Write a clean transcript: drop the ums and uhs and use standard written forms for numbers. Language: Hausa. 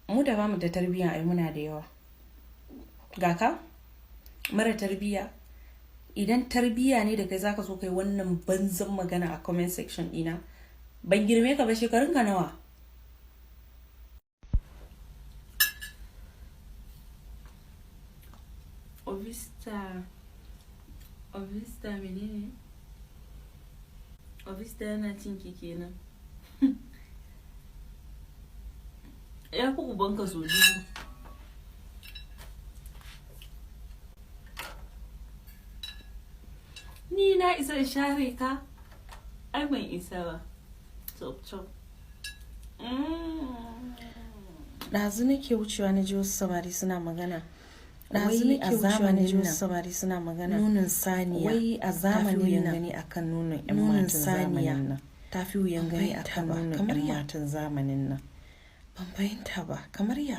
Mu da bamu da tarbiyya ai muna da yawa. Ga ka mara tarbiyya. Idan tarbiyya ne da kai zaka zo kai wannan banzan magana a comment section dina. Ban girme ka ba, shekarun ka nawa? Ovista, Ovista menene? Ovista yana cin ki kenan. Ya fi ubanka so dubu. Ni na isa in share ka? Ai ban isa ba. Chop chop. Ɗazu nake wucewa na ji wasu samari suna magana. Ɗazu Wai nake a wucewa na ji zamanin wasu nan, samari suna magana. Nonon saniya Wai a ta fi zamanin wuyan nan, gani akan nonon 'yan nonon matan saniya zamanin nan. ta fi wuyan Ban gani fahimta akan ba, nonon kamar 'yan ya? matan zamanin nan. Ban fahimta ba, kamar ya?